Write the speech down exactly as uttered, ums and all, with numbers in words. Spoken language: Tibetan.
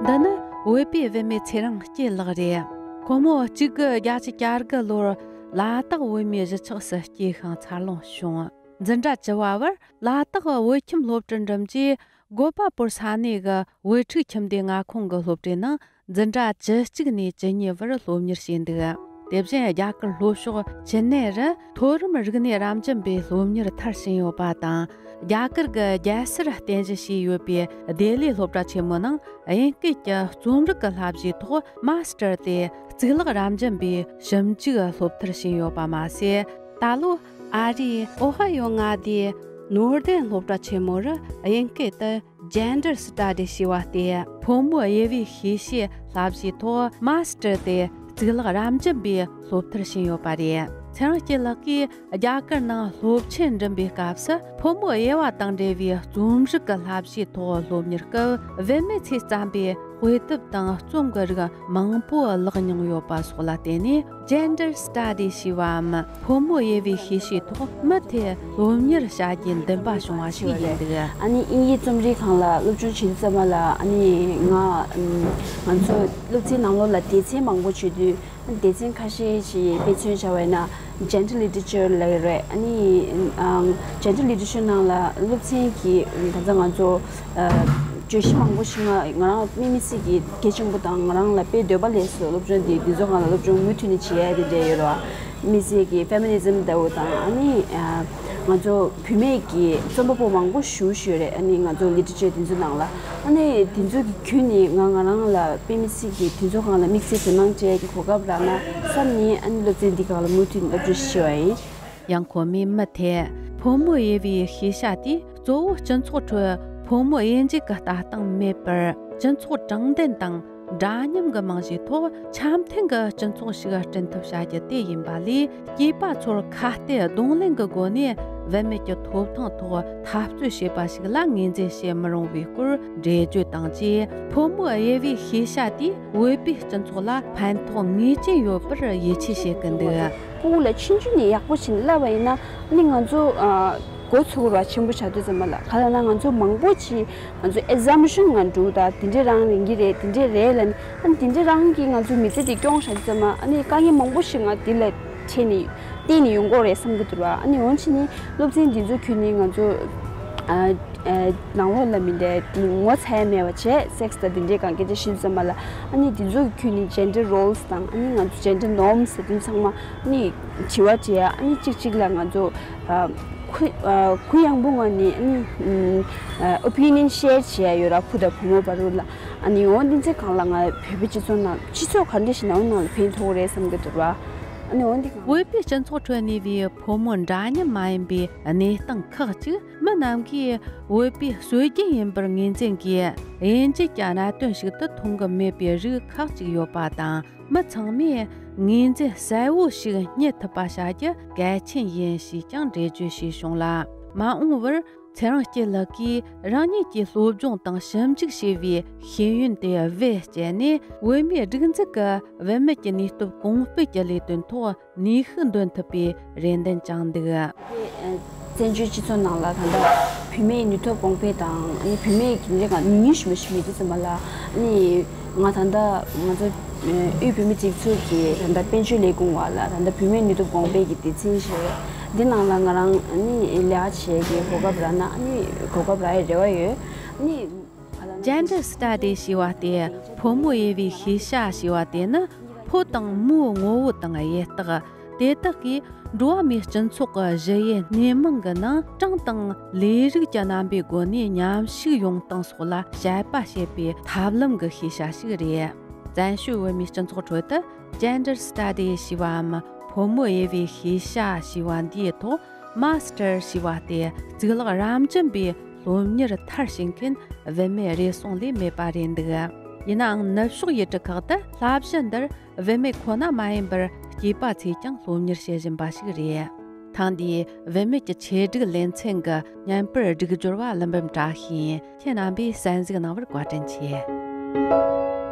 འདི་ནི་བོད་པའི་བུད་མེད་ཚེ་རིང་སྐྱིད་ལགས་རེད། ཁོ་མོ་གཅིག་དགུ་བརྒྱད་ཅུ་གྱ་དགུ་ལོར་ལ་དྭགས་བོད་མིའི་གཞིས་ཆགས་སུ་སྐྱེས་ཤིང་འཚར་ལོངས་བྱུང་། འཛིན་གྲྭ་བཅུ་བ་བར་ལ་དྭགས་བོད་ཁྱིམ་སློབ་གྲྭར་འགྲིམས་རྗེས། སྒོ་པ་པོར་ས་གནས་ཀྱི་བོད་ཕྲུག་ཁྱིམ་སྡེ་མངའ་ཁོངས་ཀྱི་སློབ་གྲྭའི་ནང་འཛིན་གྲྭ་བཅུ་གཅིག་ནས་བཅུ་གཉིས་བར་སློབ་གཉེར་བྱས་འདུག། དེ་བཞིན་རྒྱ་གར་ལྷོ་ཕྱོགས་ཅི་ནེ་རུ་མཐོ་རིམ་རིག་གནས་རབ་འབྱམས་པའི་སློབ་གཉེར་མཐར་ཕྱིན་ཡོད་པ་དང་། རྒྱ་གར་གྱི་རྒྱལ་སར་རྟེན་གཞི་བྱས་ཡོད་པའི་ལྡི་ལི་སློབ་གྲྭ་ཆེན་མོའི་ནང་དབྱིན་སྐད་ཀྱི་རྩོམ་རིག་གི་བསླབ་གཞིའི་ཐོག་མཱ་སི་ཊར་ཏེ་གཙུག་ལག་རབ་འབྱམས་པའི་ཞིབ་འཇུག་སློབ་མཐར་ཕྱིན་ཡོད་པ་མ་ཟད། ད་ལོ་ཨ་རིའི་ཨོ་ཧ་ཡོ་མངའ་སྡེའི་ནོར་ལྡན་སློབ་གྲྭ་ཆེན་མོ་རུ་དབྱིན་སྐད་དུ་Gender Studies ཞེས་པ་སྟེ། ཕོ་མོ་དབྱེ་བའི་ཤེས་བྱའི་བསླབ་གཞིའི་ཐོག་མཱ་སི་ཊར་ཏེ་གཙུག་ལག་རབ་འབྱམས་པའི་སློབ་མཐར་ཕྱིན་ཡོད་པ་རེད། ཚེ་རིང་སྐྱིད་ལགས་ཀྱིས་རྒྱ་གར་ནང་སློབ་ཆེན་འགྲིམ་པའི་སྐབས་སུ། ཕོ་མོ་དབྱེ་བ་དང་འབྲེལ་བའི་རྩོམ་རིག་གི་བསླབ་གཞིའི་ཐོག་སློབ་གཉེར་སྐབས། བུད་མེད་ཚོས་བརྩམས་པའི་དཔེ་དེབ་དང་རྩོམ་གྱི་རིགས་མང་པོ་བཀླགས་མྱོང་ཡོད་པ་སོགས་ལ་བརྟེན་ནས། Gender Studies ཞེས་པའམ་ཕོ་མོ་དབྱེ་བའི་ཤེས་བྱའི་ཐོག་མུ་མཐུད་སློབ་གཉེར་བྱ་རྒྱུའི་འདུན་པ་བྱུང་བ་ཞིག་ཡིན་འདུག། ཨ་ནི་དབྱིན་ཡིག་རྩོམ་རིག་སྒང་ལ་སློབ་སྦྱོང་བྱེད་དུས་ཙམ་པ་ལ། ཨ་ནི་ང་ང་ཚོ་སློབ་ཚན་ནང་ལོགས་ལ་སྡེ་ཚན་མང་པོ་བྱེད་དུས། སྡེ་ཚན་ཁ་ཤས་ཤིག་དཔེ་མཚོན་བྱ་བ་ཡིན་ན། Gender Literature ལབ་ཡོད་རེད། ཨ་ནི་ཨང་། Gender Literature ནང་ལ་སློབ་ཚན་གྱི་ད་ལྟ་ང་ཚོ་ཨ། བརྗོད་གཞི་མང་པོ་ཞིག་ང་ང་རང་དམིགས་བསལ་གྱི་གལ་ཆེན་པོ་དང་། ང་རང་ལ་དཔེ་འདོད་པ་སླེབས་སོང་། སློབ་སྦྱོང་འདི་འདི་ཚོ་སྒང་ལ་སློབ་སྦྱོང་མུ་མཐུད་ནས་བྱེད་ཡ་དེ་འདྲ་ཡོད་རེད་བ། དམིགས་བསལ་གྱི་Feminism ལྟ་བུ་དང་། ཨ་ནི་ཨ། ང་ཚོ་བུད་མེད་ཀྱི་རྩོམ་པ་པོ་མང་པོ་ཞེ་པོ་ཅིག་ཡོད་རེད། ཨ་ནི་ང་ཚོ་Literature དེ་ཚོའི་ནང་ལ། ཨ་ནི་དེ་ཚོ་གི་བརྒྱུད་ནས་ང་ང་རང་ལ་དཔེ་མི་སྲིད་ཀྱི་དེ་ཚོ་སྒང་ལ་དམིགས་བསལ་དོ་སྣང་སྤྲད་ཀྱི་གོ་སྐབས་རག་ན་བསམ་ནས། ཨ་ནི་སློབ་ཚན་འདི་སྒང་ལ་མུ་མཐུད་ནས་སློབ་སྦྱོང་བྱས་པ་ཡིན། ཡང་ཁོ་མོས་མུ་མཐུད་ཕོ་མོ་དབྱེ་བའི་ཤེས་བྱ་དེས་གཙོ་བོ་སྤྱི་ཚོགས་ཁྲོད་ཕོ་མོ་དབྱེ་འབྱེད་ཀྱི་ལྟ་སྟངས་མེད་པར། སྤྱི་ཚོགས་དྲང་བདེན་དང་འདྲ་མཉམ་གྱི་རྨང་གཞིའི་ཐོག་འཆམ་མཐུན་གྱི་སྤྱི་ཚོགས་ཤིག་བསྐྲུན་ཐབས་བྱ་རྒྱུ་དེ་ཡིན་པ་ལས། སྐྱེས་པ་ཚོར་ཁ་གཏད་གདོང་ལེན་གྱི་སྒོ་ནས་བུད་མེད་ཀྱི་ཐོབ་ཐང་ཐོག་འཐབ་རྩོད་བྱེད་པ་ཞིག་ལ་ངོས་འཛིན་བྱེད་མི་རུང་བའི་སྐོར་འགྲེལ་བརྗོད་དང་བཅས། ཕོ་མོ་དབྱེ་བའི་ཤེས་བྱ་དེས་བོད་པའི་སྤྱི་ཚོགས་ལ་ཕན་ཐོགས་ངེས་ཅན་ཡོད་པར་ཡིད་ཆེས་བྱེད་ཀྱི་འདུག། ཕྲུ་གུ་ལ་ཆུང་ཆུང་ནས་ཡག་པོ་བྱས་ནས་བསླབས་པ་ཡིན་ན། ཨ་ནི་ང་ཚོ་ཨ། འགོ་ཚུགས་ར་ཆེན་པོ་བྱ་དུས་ཙམ་པ་ལ། ག་ལབ་ན་ང་ཚོ་མང་པོ་ཅིག་ང་ཚོ་assumption ང་འགྲོ། ད་དེ་འདྲས་རང་ཡིན་གྱི་རེད། དེ་འདྲས་རེད་ལབ་ནས། ཨ་ནི་དེ་འདྲས་རང་གིས་ང་ཚོ་མི་ཚེ་འདི་སྐྱོང་བྱ་དུས་ཙམ་པ། ཨ་ནི་དཀའ་ངལ་མང་པོ་ཞིག་ང་འདི་ལ་འཕྲད་ནས་བརྟེན་ནས་ཡོང་གི་རེད་བསམ་གྱི་འདུག་ར། ཨ་ནི་འོན་ཆི་ནི་སློབ་ཚན་འདི་ཚོ་ཁྱོན་ནས་ང་ཚོ་ཨ་ཨ་ནང་ལོགས་ལ་མི་འདྲ་ངོ་ཚ་ཡ་མེད་པ་བྱས། sex དང་དེ་འདྲས་གང་ག་ཅིག་ཤེས་དུས་ཙམ་པ་ལ། ཨ་ནི་དེ་ཚོ་ཁྱོན་ནས་gender roles དང་། ཨ་ནི་ང་ཚོ་gender norms ཟེར་དུས་ཚང་མ་ཨ་ནི་དྲི་བ་དྲི་ཡ། ཨ་ནི་གཅིག་གཅིག་ལ་ང་ཚོ་ཨ། གུ་ཨ། གུ་ཡངས་པོ་ངང་ནས་ཨ་ནི་ཨ། opinion share བྱེད་ཡ་ཡོད་ར། བུ་དང་བུ་མོ་བར་ལ། ཨ་ནི་འོ་འདི་ཚོའི་སྒང་ལ་ང་བོད་པའི་སྤྱི་ཚོགས་ནང་། སྤྱི་ཚོགས་ག་འདྲ་ཞིག་ནང་ནང་ལ་ཕན་ཐོགས་རེད་བསམ་གྱི་འདུག་ར། ཨ་ནི་འོ་འདི་སྒང་། བོད་པའི་སྤྱི་ཚོགས་ཁྲོད་གནས་པའི་ཕོ་མོ་འདྲ་མཉམ་མ་ཡིན་པའི་གནས་སྟངས་ཁག་ཅིག་མི་རྣམས་ཀྱིས་བོད་པའི་སྲོལ་རྒྱུན་ཡིན་པར་ངོས་འཛིན་གྱིས། དབྱེ་འབྱེད་ཀྱི་གནད་དོན་ཞིག་ཏུ་མཐོང་གི་མེད་པའི་རིགས་ཁག་ཅིག་ཡོད་པ་དང་། མི་ཚང་མས་ངོས་འཛིན་གསལ་བོ་ཞིག་རྙེད་ཐུབ་པ་བྱ་རྒྱུ་གལ་ཆེན་ཡིན་ཞེས་ཀྱང་འགྲེལ་བརྗོད་བྱས་བྱུང་ལ། མ་འོངས་པར་ཚེ་རིང་སྐྱིད་ལགས་ཀྱིས་རང་ཉིད་ཀྱིས་སློབ་སྦྱོང་དང་ཞིབ་འཇུག་བྱས་པའི་ཤེས་ཡོན་དེ་བེད་སྤྱད་ནས། བོད་མིའི་སྒྲིག་འཛུགས་ཀྱི་བུད་མེད་ཀྱི་ནུས་སྟོབས་གོང་སྤེལ་གྱི་ལས་དོན་ཐོག་ནུས་ཤུགས་འདོན་ཐུབ་པའི་རེ་འདུན་བཅངས་འདུག། བཙན་བྱོལ་སྤྱི་ཚོགས་ནང་ལ་ད་ལྟ་བུད་མེད་ནུས་སྟོབས་གོང་འཕེལ་དང་། ཨ་ནི་བུད་མེད་ཀྱི་ལས་ཀ་ནུས་ཤུགས་མི་ཤུགས་མེད་དུས་ཙམ་པ་ལ། ཨ་ནི་ང་ད་ལྟ་ང་ཚོ་དབུས་བོད་མིའི་སྒྲིག་འཛུགས་ཀྱི་ད་ལྟ་དཔལ་འབྱོར་ལས་ཁུངས་བ་ལ་ད་ལྟ་བུད་མེད་ནུས་སྟོབས་གོང་འཕེལ་གྱི་སྡེ་ཚན་ཞིག་ཡོད། འདི་ནང་ལ་ང་རང་ཨ་ནི་ལས་ཀ་བྱེད་ཀྱི་གོ་སྐབས་རག་ན། ཨ་ནི་གོ་སྐབས་རག་ཡའི་རེ་བ་ཡོད། ཨ་ནི། Gender Studies ཞེས་པ་སྟེ། ཕོ་མོ་དབྱེ་བའི་ཤེས་བྱ་ཞེས་པ་དེ་ནི་ཕོ་དང་མོའི་ངོ་བོ་དང་དབྱེ་རྟགས། དེ་དག་གིས་འགྲོ་བ་མིའི་སྤྱི་ཚོགས་ཀྱི་གཞི་དབྱེ་སྣེ་མང་གི་ནང་གྲངས་དང་ལས་རིགས་ཀྱི་རྣམ་པའི་སྒོ་ནས་མཉམ་ཞུགས་ཡོང་སྟངས་སོགས་ལ་དཔྱད་པ་བྱེད་པའི་ཐབས་ལམ་གྱི་ཤེས་བྱ་ཞིག་རེད། བཙན་བྱོལ་བོད་མིའི་སྤྱི་ཚོགས་ཁྲོད་དུ་Gender Studies ཞེས་པའམ་ཕོ་མོ་དབྱེ་བའི་ཤེས་བྱ་ཞེས་པ་འདིའི་ཐོག Master ཞེས་པ་སྟེ་གཙུག་ལག་རབ་འབྱམས་པའི་སློབ་གཉེར་མཐར་ཕྱིན་མཁན་བུད་མེད་རེ་ཟུང་ལས་མེད་པ་རེད་འདུག། ཡིན་ནའང་ནུབ་ཕྱོགས་ཡུལ་གྲུ་ཁག་ཏུ་བསླབ་གཞི་འདིར་བུད་མེད་ཁོ་ན་མ་ཡིན་པར་སྐྱེས་པ་ཚོས་ཀྱང་སློབ་གཉེར་བྱེད་བཞིན་པ་ཞིག་རེད། ཐེངས་འདིའི་བུད་མེད་ཀྱི་ཆེད་སྒྲིག་ལེ་ཚན་གྱི་བརྙན་པར་སྒྲིག་སྦྱོར་བ་ཀླུ་འབུམ་བཀྲ་ཤིས་ཡིན། ཁྱེད་རྣམ་པས་གསན་གཟིགས་གནང་བར་བཀའ་དྲིན་ཆེ།